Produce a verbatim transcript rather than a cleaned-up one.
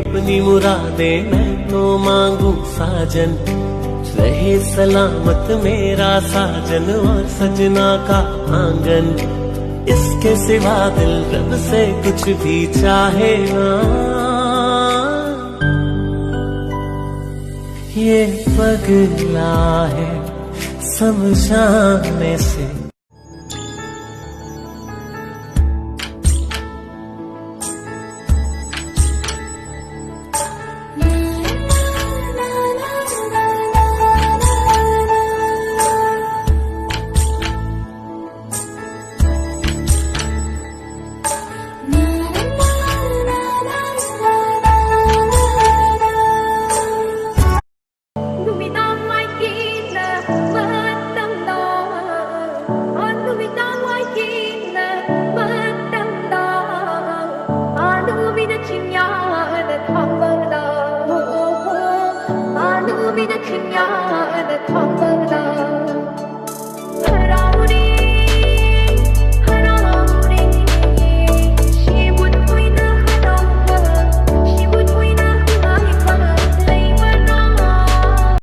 अपनी मुरादें मैं तो मांगू साजन, रहे सलामत मेरा साजन और सजना का आंगन। इसके सिवा दिल रब से कुछ भी चाहे ना। ये पगला है समझाने से।